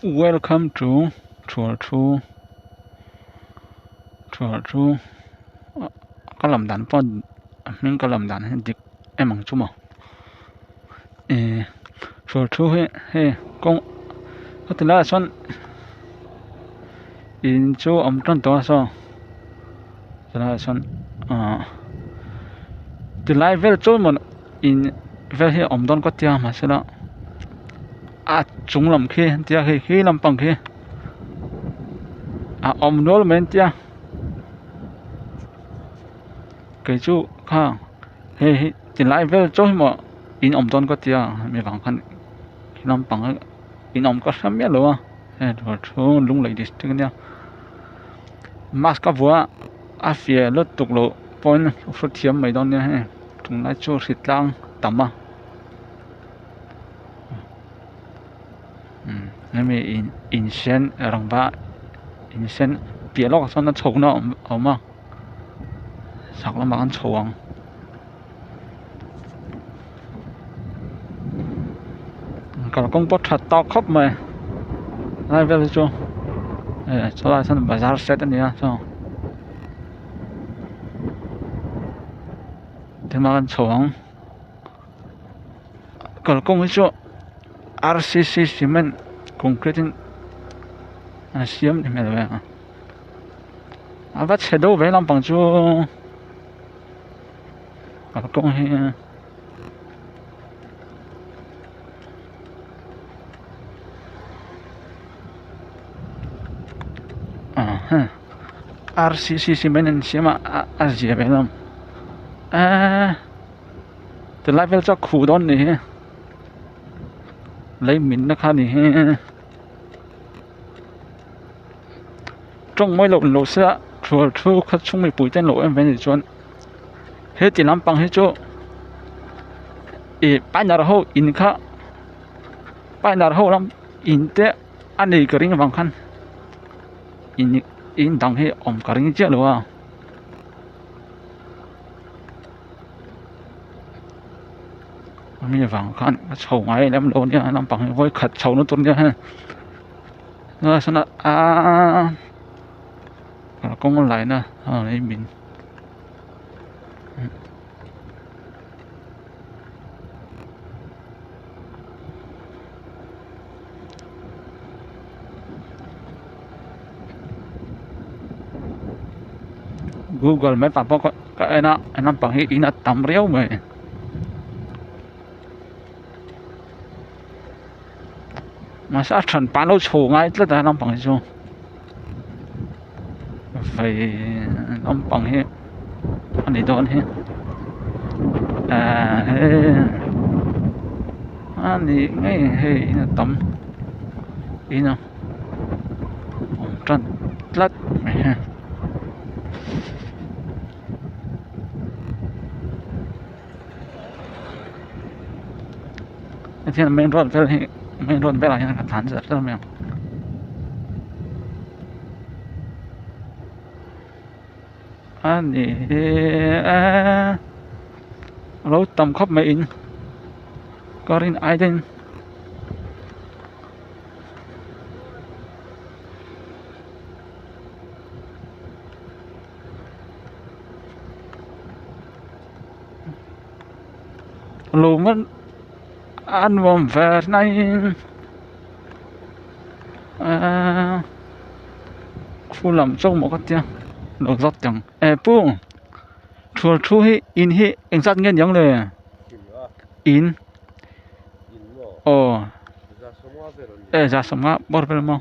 Welcome to thual thu thual thu ka lam dan pawh a hming ka lam dan hi dik em ang chu maw ihh thual thu hi hei kawng heti laiah sawn in chu a awm tan tawh a saw tilaiah sawn ahh tilai vel chu maw in vel hi a awm dawn ka tia mahsela a chung lam khi an tia hei khi lampang khi a awm nual mai an tia kei chu kha hei hi ti lai vel chu maw in awm dawn ka tia mi vang khan khi lampang hi in awm ka hre miah lo a hei dawr chu Lunglei district ania mask a vuah a fiah lutuk loh pawhin a hrethiam mai dawn nia hei tunlai chu hritlang tam a. Hemi in in sen rangva in sen piah lawkah sawn a chhohna a awm a chhak lamah khan chho ang. Kalkawng pawh tha tawk khawp mai helai vel hi chu chulaiah sawn bazar set a ni a saw tlema kan chho ang. Kalkawng hi chu rcc cement concrete in an siam ni hmel ve a a va chhe deuh ve lampang chu kalkawng hi rcc cement an siam a a zia ve hlawm eee. Tilai vel chu a khuh dawn ni hi lei min na kha ni hi tawng mawi loh lo se a thual thu kha chhung mipui te an lo em ve anih chuan heti lampang hi chu ih painar ho in kha painar ho lam in te a nei ka ring avang khan in in dang hi awm ka ring chiah lo a. Mi vang khan a chho ngai lem lo nia naupang hi vawi khat chho na tur nia hei aaa kalkawng laina a lei min google map ah pawh ka en a he lampang hi in a tam riau mai mahse a hran pah lo chho ngai tlat a he lampang hi chu vei lampang hi a ni dawn hi ehh hei a ni ngei hei in a tam in a awm tan tlat mai hei. Hetiang main road vel hi main road velah hian ka tlan zar zar mai ang. A ni hi a lo tam khawp mai in ka rin ai deuhin. Lo man a nuam ve hnaiin ahh khu lam chauh maw ka tia lo zawt teh ang eh pu thual thu hi in hi engzat nge niang le in aw eh za sawmnga bawr vel maw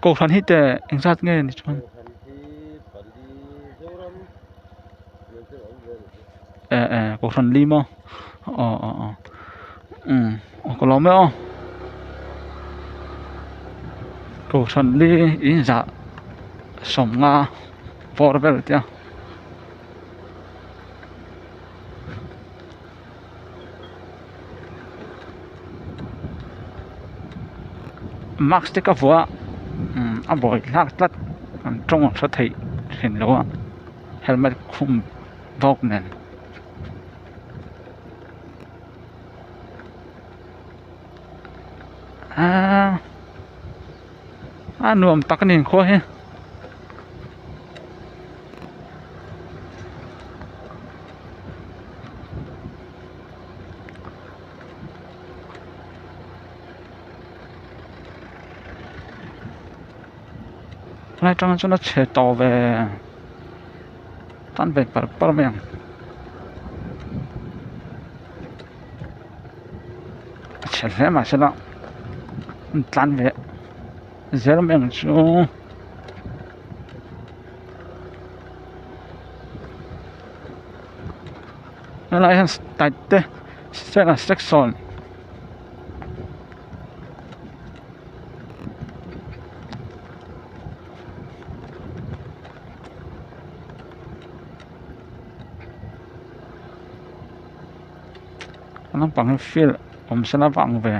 kohhran hi teh engzat nge ni chuan. Eh eh kohhran li maw aw aw aw umm aw ka lawm e aw kohhran li in zah sawmnga bawr vel te a. Mask te ka vuah a umm a buai hlak tlat an tawng a hre theih thin lo a helmet khum bawk nen. Aaa. A nuam tak a ni inkhua hi. Helai atang chuan a chhe tawh ve tan ve par par mai ang. A chhe hle mahse la an tlan ve zel mai ang chu. Helai hian tight te section. A lampang hi field awm sela vang ve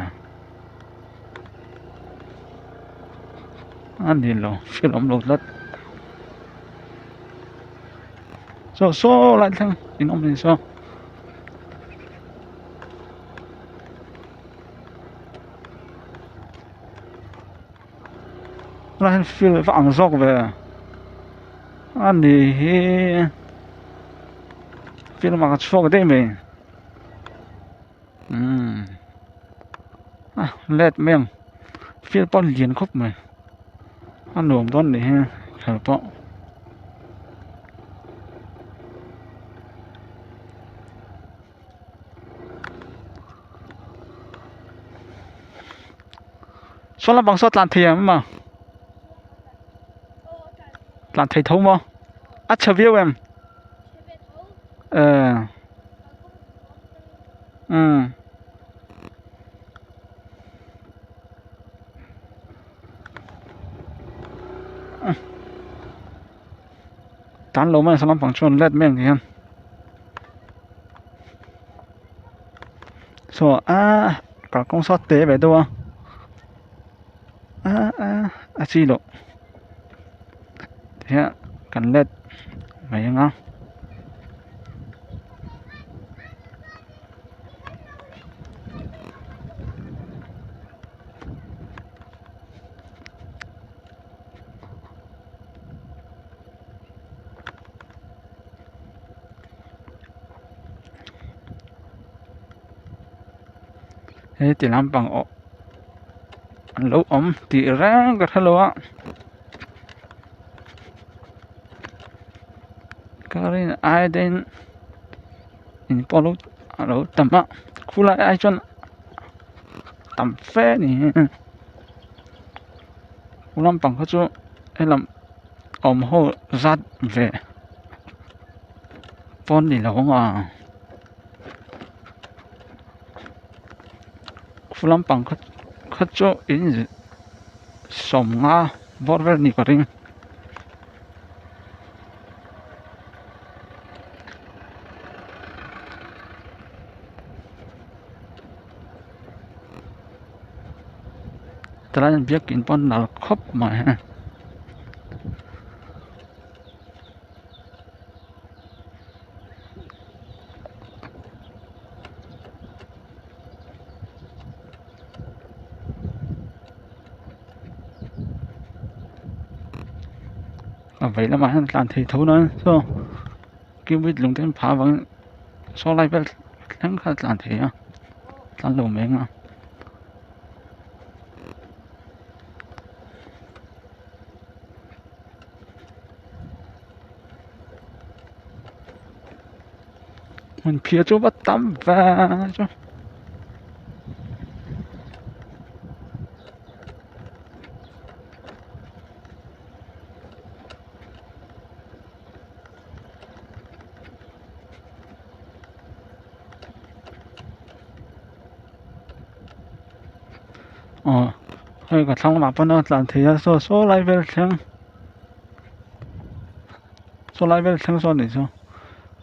a ni lo field awm lo tlat saw saw lai thleng in awm ni saw. Tunah hian field va ang zawk ve a ni hi field lamah ka chhuak daih mai umm a let mai ang field pawh a lian khawp mai a nuam dawn a nih hi khelh pawh. Saw lampang saw tlan thei em a tlan thei tho maw a chhe viau em eh umm tlan lo mai saw lampang chuan let mai ang ti hian. Saw ah kalkawng saw te ve deuh a ah ah a chi loh tihian kan let mai ang a. Heti lampang aw an lo awm tih reng ka hrelo a ka rin ai deuhin in pawh a lo tam a khulai ai chuan tam fe a ni khu lampang kha chu helam awm ho zat ve pawn ni lo ang a khu lampang kha kha chu in sawmnga bawr vel a nih ka ring. Tilai hian biakin pawh a nal khawp mai. A vei lamah hian tlan thei tho na saw cubit lung te an phah avangin saw lai vel thleng kha a tlan thei a tlan lo mai ang a. Hmun phiar chu va tam ve chu. Aw hei ka thlang lamah pawn a tlan thei a saw saw lai vel thleng saw lai vel thleng sawn a nih chu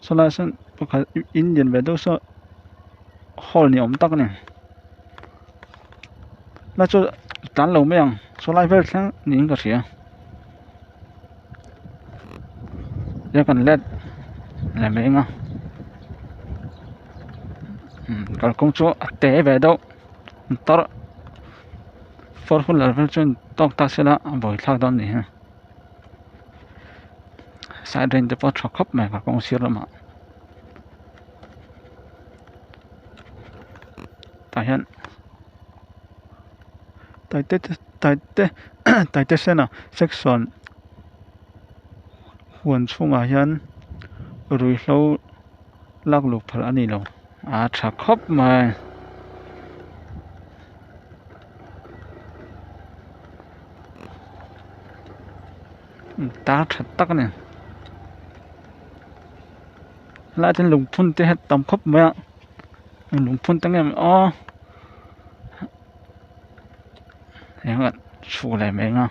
saw lai sawn pakhat in lian ve deuh saw hall ni awm tak a ni la chu tlan lo mai ang saw lai vel thleng niin ka hria tia kan let leh mai ang a kalkawng chu a te ve deuh. Tar Four wheeler vel chuan tawk ta sela a buaithlak dawn a ni hi side lane te pawh a tha khawp mai kalkawng sir lamah tah hian taite taite taite sena section huan chhungah hian ruihhlo lak luh phal a ni lo a tha khawp mai. Tar tha tak a ni helaiah hian lungphun te hi a tam khawp mai a lungphun te nge aw eng ah chhuk leh mai ang a.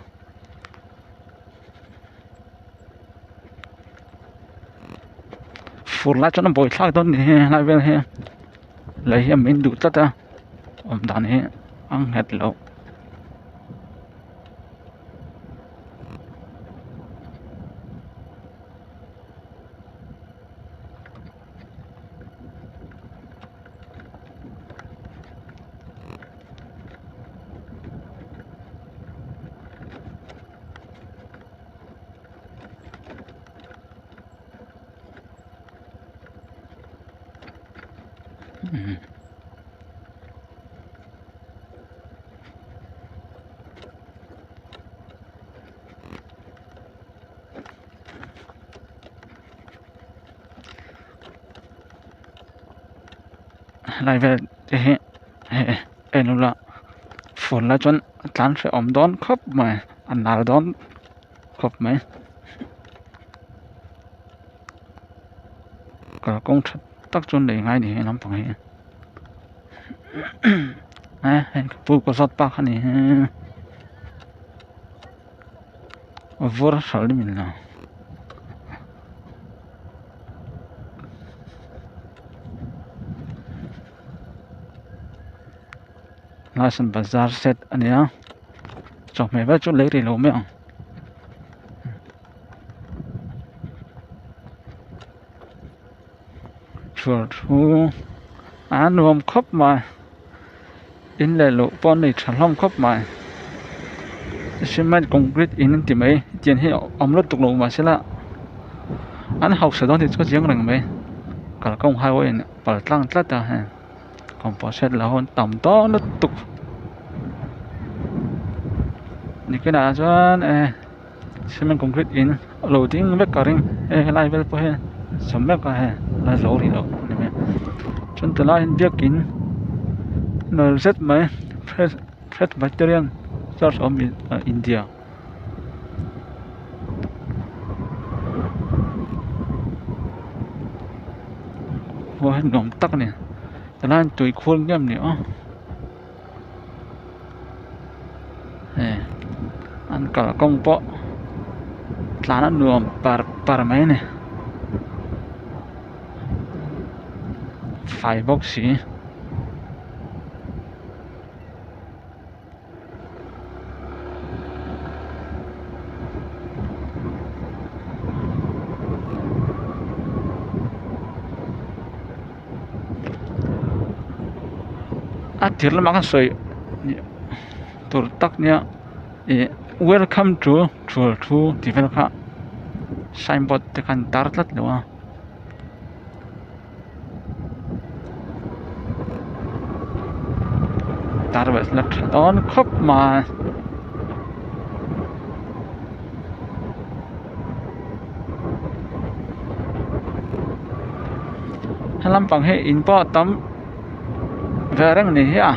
Fur lai chuan a buai thlak dawn ni hi helai vel hi lei hi a min duh tlat a awm dan hi a nghet loh. Helai vel te hi hei en ula phone lai chuan a tlan hrehawm dawn khawp mai a nal dawn khawp mai kalkawng tha tak chu an nei ngai a ni he lampang hi hei ka pu ka zawt pa kha a ni vur a hralh ni lo. Laisan bazar set a ni a chawhmeh vel chu lei rih lo mai ang. Chhuar thu a nuam khawp mai in leh loh pawh an nei tha hlawm khawp mai cement concrete in an ti mai tiang hi a awm lutuk lo mahsela an hausa dawn tih chu a chiang reng mai kalkawng highway in pal tlang tlat a heng composite lah ho an tam dawn lutuk nikinah chuan eh cement concrete in a lo ding vek ka ring hei helai vel pawh hi sawm mek a hei la zo rih loh a ni mai chuan tilai hian biakin nal zet mai Presbyterian church of India. Khua hi nuam tak a ni tilai hian tui khual ngiam a ni a hei an kalkawng pawh tlan a nuam par par mai a ni fai bawk si. A tir lamah khan sawi tur tak nia ih welcome to thul thu tih vel kha signboard te khan tar tlat lo a. Tar ve la tha dawn khawp mai. Helam pang hi in pawh a tam ve reng a ni hi a.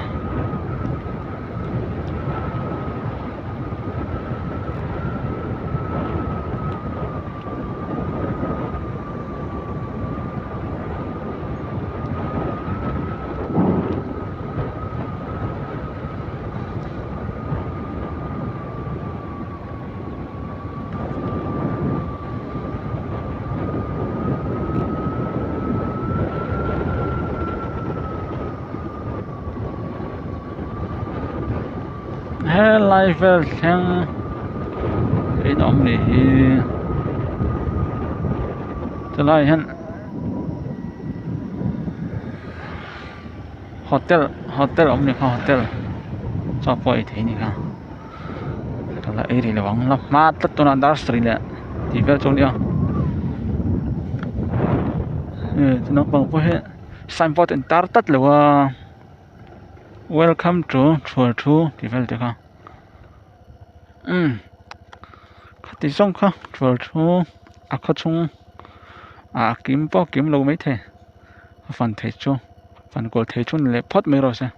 Helai vel thleng in awm ni hi chulaiah hian hotel hotel awm ni kha hotel chaw pawh ei thei a ni kha. La ei rih lo ang la hma tlat tuna dar sarih leh tih vel chu a nia eh chu naupang pawh hi signboard a intar tlat lo a welcome to thual thu tih vel te kha umm khati zawng kha thual thu a khaw chhung ah a kim pawh a kim lo maithei a fan thei chu fan kual thei chu ni leh phawt mai rawh se.